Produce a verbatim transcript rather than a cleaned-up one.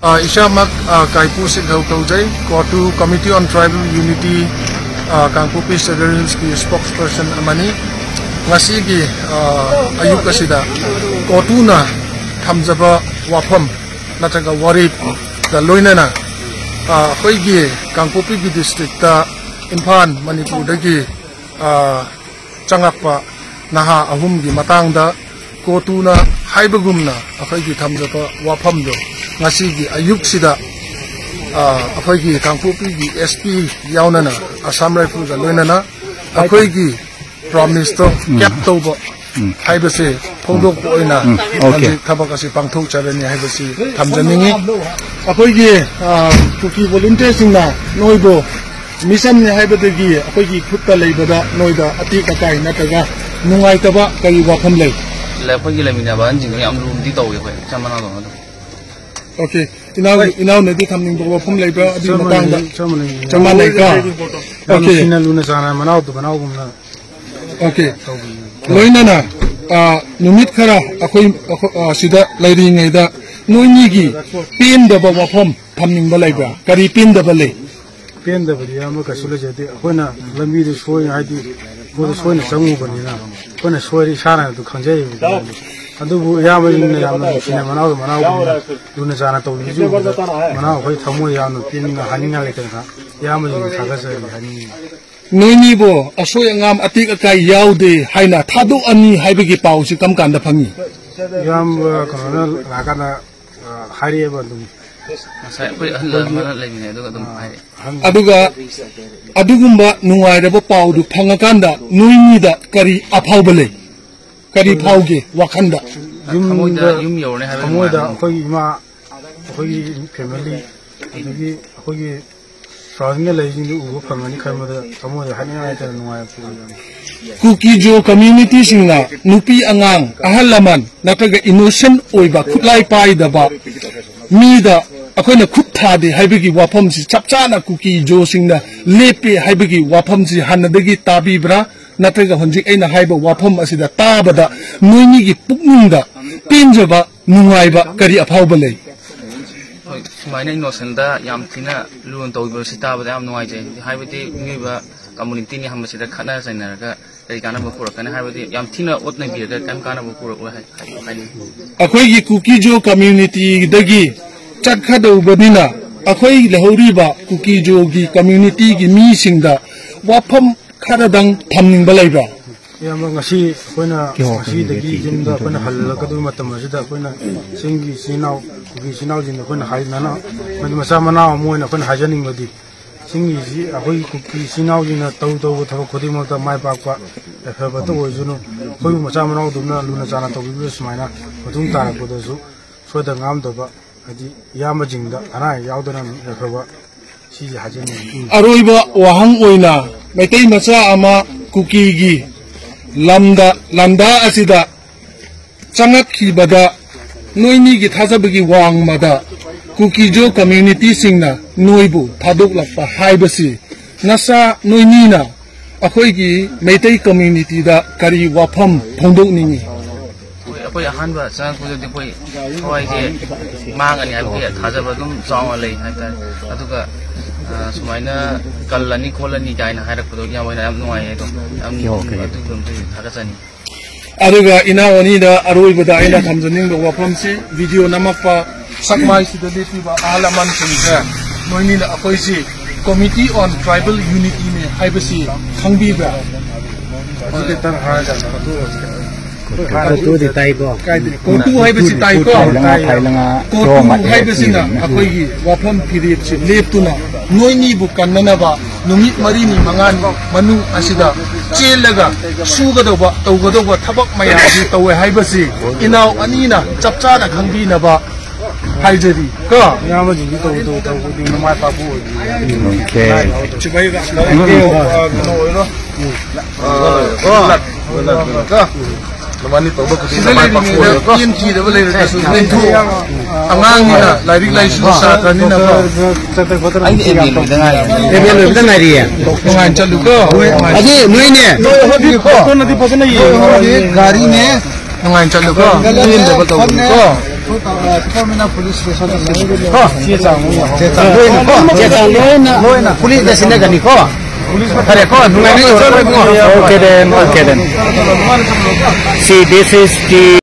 ꯑ, ꯏꯁꯥꯃꯛ, ꯑ, ꯀꯥꯏꯄꯨ ꯁꯤꯠꯍꯧ ꯀꯧꯖꯩ꯫ ꯀꯣꯇꯨ Committee on Tribal Unity, ꯑ, ꯀꯥꯡꯄꯣꯛꯄꯤ ꯁꯦꯗꯔꯦꯜ ꯍꯤꯜꯁꯀꯤ spokesperson ꯑꯃꯅꯤ꯫ ꯉꯁꯤꯒꯤ, ꯑ, ꯑꯌꯨꯛ ꯑꯁꯤꯗ ꯀꯣꯇꯨꯅ ꯊꯝꯖꯕ ꯋꯥꯐꯝ ꯅꯠꯇ꯭ꯔꯒ ꯋꯥꯔꯦꯞꯀ ꯂꯣꯏꯅꯅ, ꯑ, ꯑꯩꯈꯣꯏꯒꯤ ꯀꯥꯡꯄꯣꯛꯄꯤꯒꯤ districtꯇ ꯏꯝꯐꯥꯜ, ꯃꯅꯤꯄꯨꯔꯗꯒꯤ, ꯑ, ꯆꯪꯉꯛꯄ ꯅꯍꯥ ꯑꯍꯨꯝꯒꯤ ꯃꯇꯥꯡꯗ ꯀꯣꯇꯨꯅ ꯍꯥꯏꯕꯒꯨꯝꯅ ꯑꯩꯈꯣꯏꯒꯤ ꯊꯝꯖꯕ ꯋꯥꯐꯝꯗꯣ ꯉꯁꯤꯒꯤ ꯑꯌꯨꯛꯁꯤꯗ, ꯑ, ꯑꯩꯈꯣꯏꯒꯤ ꯀꯥꯡꯄꯣꯛꯄꯤꯒꯤ SP ꯌꯥꯎꯅꯅ, ꯑꯁꯥꯝ ꯔꯥꯏꯐꯜꯒ ꯂꯣꯏꯅꯅ ꯑꯩꯈꯣꯏꯒꯤ promiseꯇꯣ cap ꯇꯧꯕ ꯍꯥꯏꯕꯁꯦ ꯐꯣꯡꯗꯣꯛꯄ ꯑꯣꯏꯅ ꯎꯝ, okay꯫ ꯍꯧꯖꯤꯛ ꯊꯕꯛ ꯑꯁꯤ ꯄꯥꯡꯊꯣꯛꯆꯔꯅꯤ ꯍꯥꯏꯕꯁꯤ ꯊꯝꯖꯅꯤꯡꯉꯤ꯫ ꯑꯩꯈꯣꯏꯒꯤ, ꯑ, ꯀꯨꯀꯤ volunteerꯁꯤꯡꯅ ꯅꯣꯏꯕꯨ missionꯅꯤ ꯍꯥꯏꯕꯗꯒꯤ ꯑꯩꯈꯣꯏꯒꯤ ꯈꯨꯠꯇ ꯂꯩꯕꯗ ꯅꯣꯏꯗ ꯑꯇꯦꯛ ꯑꯀꯥꯏ ꯅꯠꯇ꯭ꯔꯒ ꯅꯨꯡꯉꯥꯏꯇꯕ ꯀꯔꯤ ꯋꯥꯐꯝ ꯂꯩ? ꯂꯩ, ꯑꯩꯈꯣꯏꯒꯤ ꯂꯩꯃꯤꯟꯅꯕ ꯑꯍꯟꯁꯤꯡꯗꯣ ꯌꯥꯝ ꯂꯨꯅꯗꯤ ꯇꯧꯋꯤ ꯑꯩꯈꯣꯏ, ꯆꯞ ꯃꯥꯟꯅꯕ ꯑꯗꯨꯝ꯫ Okay꯫ ꯏꯅꯥꯎ, ꯏꯅꯥꯎꯅꯗꯤ ꯊꯝꯅꯤꯡꯕ ꯋꯥꯐꯝ ꯂꯩꯕ꯭ꯔꯥ ꯑꯗꯨꯒꯤ ꯆꯞ ꯃꯇꯥꯡꯗ? ꯃꯥꯟꯅꯩ, ꯆꯞ ꯃꯥꯟꯅꯩ꯫ ꯆꯞ ꯃꯥꯟꯅꯩꯀꯣ? ꯌꯥꯝ Okay꯫ ꯅꯨꯡꯁꯤꯅ ꯂꯨꯅ ꯆꯥꯟꯅ ꯃꯅꯥꯎꯗꯨ ꯃꯅꯥꯎꯒꯨꯝꯅ Okay꯫ ꯇꯧꯕꯤꯌꯨ꯫ ꯂꯣꯏꯅꯅ, ꯑ, ꯅꯨꯃꯤꯠ ꯈꯔ ꯑꯩꯈꯣꯏ, ꯑꯩꯈꯣꯏ, ꯑ, ꯁꯤꯗ ꯂꯩꯔꯤꯉꯩꯗ ꯅꯣꯏꯅꯤꯒꯤ ꯄꯦꯟꯗꯕ ꯋꯥꯐꯝ ꯊꯝꯅꯤꯡꯕ ꯂꯩꯕ꯭ꯔꯥ? ꯀꯔꯤ ꯄꯦꯟꯗꯕ ꯂꯩ? ꯄꯦꯟꯗꯕꯗꯤ ꯑꯌꯥꯝꯕ ꯀꯩꯁꯨ ꯂꯩꯖꯗꯦ꯫ ꯑꯩꯈꯣꯏꯅ ꯂꯝꯕꯤꯗꯨ ꯁꯣꯏ, ꯍꯥꯏꯗꯤ ꯄꯣꯠꯇꯨ ꯁꯣꯏꯅ ꯆꯪꯉꯨꯕꯅꯤꯅ ꯑꯩꯈꯣꯏꯅ ꯁꯣꯏꯔꯦ ꯏꯁꯥꯅ ꯑꯗꯨ ꯈꯪꯖꯩꯌꯦꯕ꯫ ꯑꯗꯨꯕꯨ ꯏꯌꯥꯝꯕꯁꯤꯡꯅ ꯌꯥꯝꯅ ꯅꯨꯡꯁꯤꯅ ꯃꯅꯥꯎꯗ ꯃꯅꯥꯎꯒꯨꯝꯅ ꯂꯨꯅ ꯆꯥꯟꯅ ꯇꯧꯕꯤꯕꯁꯤ ꯎꯕꯗ ꯃꯅꯥꯎ ꯑꯩꯈꯣꯏ ꯊꯃꯣꯏ ꯌꯥꯝꯅ ꯄꯦꯟꯅ ꯍꯥꯏꯅꯤꯡꯉꯥꯏ ꯂꯩꯇꯅ ꯏꯌꯥꯝꯕꯁꯤꯡꯕꯨ ꯊꯥꯒꯠꯆꯔꯤ ꯍꯥꯏꯅꯤꯡꯉꯤ꯫ ꯅꯣꯏꯅꯤꯕꯨ ꯑꯁꯣꯏ ꯑꯉꯥꯝ ꯑꯇꯦꯛ ꯑꯀꯥꯏ ꯌꯥꯎꯗꯦ ꯍꯥꯏꯅ ꯊꯥꯗꯣꯛꯑꯅꯤ ꯍꯥꯏꯕꯒꯤ ꯄꯥꯎꯁꯤ ꯀꯔꯝ ꯀꯥꯟꯗ ꯐꯪꯉꯤ? ꯏꯌꯥꯝꯕ ꯀꯩꯅꯣꯅ ꯂꯥꯛꯀꯥꯟꯗ, ꯑ, ꯍꯥꯏꯔꯛꯑꯦꯕ ꯑꯗꯨꯝ꯫ ꯉꯁꯥꯏ ꯑꯩꯈꯣꯏ ꯑꯍꯜ ꯑꯃꯅ ꯂꯩꯃꯤꯟꯅꯩ, ꯑꯗꯨꯒ ꯑꯗꯨꯝ ꯍꯥꯏꯔꯛꯑꯦ꯫ ꯑꯗꯨꯒ ꯑꯗꯨꯒꯨꯝꯕ ꯅꯨꯡꯉꯥꯏꯔꯕ ꯄꯥꯎꯗꯨ ꯐꯪꯉꯀꯥꯟꯗ ꯅꯣꯏꯅꯤꯗ ꯀꯔꯤ ꯑꯐꯥꯎꯕ ꯂꯩ? ꯀꯔꯤ ꯐꯥꯎꯒꯦ ꯋꯥꯈꯟꯗ? ꯊꯃꯣꯏꯗ ꯌꯨꯝꯗ, ꯌꯨꯝ ꯌꯧꯔꯅꯤ ꯍꯥꯏꯕ ꯊꯃꯣꯏꯗ ꯅꯨꯡꯉꯥꯏꯕ꯫ ꯑꯩꯈꯣꯏꯒꯤ ꯏꯃꯥ, ꯑꯩꯈꯣꯏꯒꯤ family, ꯑꯗꯒꯤ ꯑꯩꯈꯣꯏꯒꯤ surroundingꯗ ꯂꯩꯔꯤꯁꯤꯡꯗꯨ ꯎꯕ ꯐꯪꯒꯅꯤ ꯈꯟꯕꯗ ꯊꯃꯣꯏꯗ ꯍꯥꯏꯅꯤꯡꯉꯥꯏ ꯂꯩꯇꯅ ꯅꯨꯡꯉꯥꯏꯕ ꯐꯥꯎꯏ꯫ ꯀꯨꯀꯤꯖꯣ communityꯁꯤꯡꯅ ꯅꯨꯄꯤ ꯑꯉꯥꯡ, ꯑꯍꯜ ꯂꯃꯟ ꯅꯠꯇ꯭ꯔꯒ innocent ꯑꯣꯏꯕ, ꯈꯨꯠꯂꯥꯏ ꯄꯥꯏꯗꯕ ꯃꯤꯗ ꯑꯩꯈꯣꯏꯅ ꯈꯨꯠ ꯊꯥꯗꯦ ꯍꯥꯏꯕꯒꯤ ꯋꯥꯐꯝꯁꯤ ꯆꯞ ꯆꯥꯅ ꯀꯨꯀꯤꯖꯣꯁꯤꯡꯅ ꯂꯦꯞꯄꯦ ꯍꯥꯏꯕꯒꯤ ꯋꯥꯐꯝꯁꯤ ꯍꯥꯟꯅꯗꯒꯤ ꯇꯥꯕꯤꯕ꯭ꯔꯥ? ꯅꯠꯇ꯭ꯔꯒ ꯍꯧꯖꯤꯛ ꯑꯩꯅ ꯍꯥꯏꯕ ꯋꯥꯐꯝ ꯑꯁꯤꯗ ꯇꯥꯕꯗ ꯅꯣꯏꯅꯤꯒꯤ ꯄꯨꯛꯅꯤꯡꯗ ꯄꯦꯟꯖꯕ, ꯅꯨꯡꯉꯥꯏꯕ ꯀꯔꯤ ꯑꯐꯥꯎꯕ ꯂꯩ? ꯁꯨꯃꯥꯏꯅ ꯏꯅꯣꯁꯦꯟꯗ ꯌꯥꯝ ꯊꯤꯅ ꯂꯨꯅ ꯇꯧꯕꯤꯕꯁꯤ ꯇꯥꯕꯗ ꯌꯥꯝ ꯅꯨꯡꯉꯥꯏꯖꯩ꯫ ꯍꯥꯏꯕꯗꯤ ꯃꯤꯑꯣꯏꯕ ꯀꯝꯃꯨꯅꯤꯇꯤꯅꯤ ꯍꯥꯏꯕꯁꯤꯗ ꯈꯠꯅ ꯆꯩꯅꯔꯒ ꯀꯔꯤ ꯀꯥꯟꯅꯕ ꯄꯨꯔꯛꯀꯅꯤ? ꯍꯥꯏꯕꯗꯤ ꯌꯥꯝ ꯊꯤꯅ ꯑꯣꯠꯅꯕꯤꯔꯒ ꯀꯔꯤꯝ ꯀꯥꯟꯅꯕ ꯄꯨꯔꯛꯑꯣꯏ ꯍꯥꯏ-, ꯍꯥꯏ-, ꯍꯥꯏꯅꯤꯡꯉꯤ꯫ ꯑꯩꯈꯣꯏꯒꯤ ꯀꯨꯀꯤꯖꯣ ꯀꯝꯃ꯭ꯌꯨꯅꯤꯇꯤꯗꯒꯤ ꯆꯠꯀꯗꯧꯕꯅꯤꯅ, ꯑꯩꯈꯣꯏ ꯂꯩꯍꯧꯔꯤꯕ ꯀꯨꯀꯤꯖꯣꯒꯤ ꯀꯝꯃ꯭ꯌꯨꯅꯤꯇꯤꯒꯤ ꯃꯤꯁꯤꯡꯗ ꯋꯥꯐꯝ ꯈꯔꯗꯪ ꯊꯝꯅꯤꯡꯕ ꯂꯩꯕ꯭ꯔꯥ? ꯏꯌꯥꯝꯕ, ꯉꯁꯤ ꯑꯩꯈꯣꯏꯅ ꯉꯁꯤꯗꯒꯤ ꯌꯨꯝꯗ ꯑꯩꯈꯣꯏꯅ ꯍꯜꯂꯛꯀꯗꯕ ꯃꯇꯝ ꯑꯁꯤꯗ, ꯑꯩꯈꯣꯏꯅ ꯆꯤꯡꯒꯤ ꯏꯆꯤꯟ ꯏꯅꯥꯎ, ꯀꯨꯀꯤ ꯏꯆꯤꯟ ꯏꯅꯥꯎꯁꯤꯡꯗ ꯑꯩꯈꯣꯏꯅ ꯍꯥꯏ-, ꯅꯅ-, ꯃꯗꯤ ꯃꯆꯥ ꯃꯅꯥꯎ ꯑꯃ ꯑꯣꯏꯅ ꯑꯩꯈꯣꯏꯅ ꯍꯥꯏꯖꯅꯤꯡꯕꯗꯤ, ꯆꯤꯡꯒꯤꯁꯤ ꯑꯩꯈꯣꯏ ꯀꯨꯀꯤ ꯏꯆꯤꯟ ꯏꯅꯥꯎꯁꯤꯡꯅ ꯇꯧ ꯇꯧꯕ ꯊꯕꯛ ꯈꯨꯗꯤꯡꯃꯛꯇ ꯃꯥꯏ ꯄꯥꯛꯄ ꯌꯥꯏꯐꯕꯇ ꯑꯣꯏꯁꯅꯨ꯫ ꯑꯩꯈꯣꯏꯕꯨ ꯃꯆꯥ ꯃꯅꯥꯎꯗꯧꯅ ꯂꯨꯅ ꯆꯥꯟꯅ ꯇꯧꯕꯤꯕ ꯁꯨꯃꯥꯏꯅ ꯃꯇꯨꯡ ꯇꯥꯔꯛꯄꯗꯁꯨ ꯁꯣꯏꯗ ꯉꯥꯝꯗꯕ, ꯍꯥꯏꯗꯤ ꯏꯌꯥꯝꯕꯁꯤꯡꯗ ꯑꯅꯥ ꯑꯌꯦꯛ ꯌꯥꯎꯗꯅ ꯌꯥꯏꯐꯕ ꯁꯤꯁꯦ ꯍꯥꯏꯖꯅꯤꯡꯉꯤ꯫ ꯑꯔꯣꯏꯕ ꯋꯥꯍꯪ ꯑꯣꯏꯅ, ꯃꯩꯇꯩ ꯃꯆꯥ ꯑꯃ ꯀꯨꯀꯤꯒꯤ ꯂꯝꯗ, ꯂꯝꯗꯥ ꯑꯁꯤꯗ ꯆꯪꯉꯛꯈꯤꯕꯗ, ꯅꯣꯏꯅꯤꯒꯤ ꯊꯥꯖꯕꯒꯤ ꯋꯥꯡꯃꯗ ꯀꯨꯀꯤꯖꯣ ꯀꯝꯃ꯭ꯌꯨꯅꯤꯇꯤꯁꯤꯡꯅ ꯅꯣꯏꯕꯨ ꯊꯥꯗꯣꯛꯂꯛꯄ ꯍꯥꯏꯕꯁꯤ, ꯅꯁꯥ ꯅꯣꯏꯅꯤꯅ ꯑꯩꯈꯣꯏꯒꯤ ꯃꯩꯇꯩ ꯀꯝꯃ꯭ꯌꯨꯅꯤꯇꯤꯗ ꯀꯔꯤ ꯋꯥꯐꯝ ꯐꯣꯡꯗꯣꯛꯅꯤꯡꯉꯤ? ꯑꯩꯈꯣꯏ, ꯑꯩꯈꯣꯏ ꯑꯍꯥꯟꯕ ꯆꯪꯉꯛꯄꯗꯗꯤ ꯑꯩꯈꯣꯏ ꯊꯋꯥꯏꯁꯦ ꯃꯥꯡꯉꯅꯤ ꯍꯥꯏꯕꯒꯤ ꯊꯥꯖꯕ ꯑꯗꯨꯝ ꯆꯥꯎꯅ ꯂꯩ ꯍꯥꯏꯇꯥꯔꯦ꯫ ꯑꯗꯨꯒ, ꯑ, ꯁꯨꯃꯥꯏꯅ ꯀꯜꯂꯅꯤ ꯈꯣꯠꯂꯅꯤ ꯀꯥꯏꯅ ꯍꯥꯏꯔꯛꯄꯗꯣ ꯌꯥꯝ ꯑꯣꯏꯅ ꯌꯥꯝ ꯅꯨꯡꯉꯥꯏꯌꯦ꯫ ꯑꯗꯣ ꯌꯥꯝ ꯑꯣꯀꯦ, ꯑꯣꯀꯦ꯫ ꯑꯗꯨꯒꯤꯗꯃꯛꯇ ꯊꯥꯒꯠꯆꯅꯤ꯫ ꯑꯗꯨꯒ ꯏꯅꯥꯎ ꯑꯅꯤꯗ ꯑꯔꯣꯏꯕꯗ ꯑꯩꯅ ꯊꯝꯖꯅꯤꯡꯕ ꯋꯥꯐꯝꯁꯤ, ꯚꯤꯗꯤꯑꯣ ꯅꯝꯃꯛꯄ ꯁꯛꯃꯥꯏꯁꯤꯗ ꯂꯦꯞꯄꯤꯕ ꯑꯍꯜ ꯂꯃꯟꯁꯤꯡꯁꯦ, ꯅꯣꯏꯅꯤꯅ ꯑꯩꯈꯣꯏꯁꯤ Committee on Tribal Unityꯅꯦ ꯍꯥꯏꯕꯁꯤ ꯈꯪꯕꯤꯕ꯭ꯔꯥ? ꯍꯧꯖꯤꯛ ꯈꯤꯇꯪ ꯍꯥꯏꯔꯒ ꯀꯣꯇꯨꯗꯤ ꯇꯥꯏꯀꯣ? ꯀꯥꯏꯗꯦ꯫ ꯀꯣꯇꯨ ꯍꯥꯏꯕꯁꯤ ꯇꯥꯏꯀꯣ? ꯐꯥꯏꯂꯉꯥ, ꯐꯥꯏꯂꯉꯥ ꯀꯣꯇꯨ ꯆꯣꯃ ꯍꯥꯏꯕꯁꯤꯅ ꯍꯥꯏꯕꯁꯤꯅꯦ꯫ ꯑꯩꯈꯣꯏꯒꯤ ꯋꯥꯐꯝ ꯐꯤꯔꯦꯞꯁꯤ ꯂꯦꯞꯇꯨꯅ ꯅꯣꯏꯅꯤꯕꯨ ꯀꯟꯅꯅꯕ ꯅꯨꯃꯤꯠ ꯃꯔꯤꯅꯤ ꯃꯉꯥꯅꯤ ꯃꯅꯨꯡ ꯑꯁꯤꯗ ꯆꯦꯜꯂꯒ ꯁꯨꯒꯗꯧꯕ, ꯇꯧꯒꯗꯧꯕ ꯊꯕꯛ ꯃꯌꯥꯝꯁꯤ ꯇꯧꯋꯦ ꯍꯥꯏꯕꯁꯤ ꯏꯅꯥꯎ ꯑꯅꯤꯅ ꯆꯞ ꯆꯥꯅ ꯈꯪꯕꯤꯅꯕ ꯍꯥꯏꯖꯔꯤ ꯀꯣ꯫ ꯏꯌꯥꯝꯕꯁꯤꯡꯁꯨ ꯇꯧ, ꯇꯧ, ꯇꯧ ꯈꯨꯗꯤꯡꯃꯛ ꯃꯥꯏ ꯄꯥꯛꯄ ꯑꯣꯏꯕꯤꯔꯦ꯫ ꯑꯣꯀꯦ꯫ ꯀꯩꯅꯣ ꯑꯣꯏꯔꯣ꯫ ꯑ, ꯀꯣ꯫ ꯅꯕꯥꯅꯤ ꯇꯧꯕ ꯈꯨꯗꯤꯡ ꯁꯤꯗ ꯅꯃꯥꯏ ꯄꯥꯛꯄ ꯂꯩꯔꯤꯉꯩꯗ ꯑꯣꯏꯔꯣꯀꯣ꯫ ꯇꯦꯟ ꯊꯤꯗꯕ ꯂꯩꯔꯒꯁꯨ ꯂꯦꯟꯊꯣꯛꯑꯣ꯫ ꯑꯉꯥꯡꯅꯤꯅ ꯂꯥꯏꯔꯤꯛ ꯂꯥꯏꯁꯨ ꯁꯥꯇ꯭ꯔꯅꯤꯅꯀꯣ꯫ ꯑꯩꯗꯤ ꯑꯦꯝ ꯑꯦ ꯂꯣꯏꯗ ꯉꯥꯏꯔꯤ꯫ ꯑꯦꯝ ꯑꯦ ꯂꯣꯏꯕꯗ ꯉꯥꯏꯔꯤꯌꯦ꯫ ꯅꯨꯡꯉꯥꯏꯅ ꯆꯠꯂꯨꯀꯣ꯫ ꯑꯗꯨ ꯅꯣꯏꯅꯦ꯫ ꯅꯣꯏ ꯑꯍꯨꯝꯒꯤ ꯐꯣꯇꯣꯅꯗꯤ ꯐꯖꯅ ꯌꯦꯡꯉꯣ꯫ ꯅꯣꯏ ꯑꯍꯨꯝꯒꯤ ꯒꯥꯔꯤꯅꯦ꯫ ꯅꯨꯡꯉꯥꯏꯅ ꯆꯠꯂꯨꯀꯣ꯫ ꯒꯥꯔꯤꯅꯦ꯫ ꯂꯦꯟꯗꯕ ꯇꯧꯒꯅꯨꯀꯣ꯫ ꯐꯣꯟꯅꯦ꯫ Department of Police Station ꯀꯣ, ꯆꯦ ꯆꯥꯡ ꯂꯣꯏꯅ ꯀꯣ, ꯆꯦ ꯆꯥꯡ ꯂꯣꯏꯅ, ꯂꯣꯏꯅ ꯄꯨꯂꯤꯁꯇ ꯁꯤꯟꯅꯒꯅꯤꯀꯣ꯫ ꯐꯔꯦꯀꯣ, ꯅꯨꯡꯉꯥꯏꯅ ꯌꯧꯖꯔꯣ ꯏꯕꯨꯡꯉꯣ꯫ Okay then, okay then. See, this is the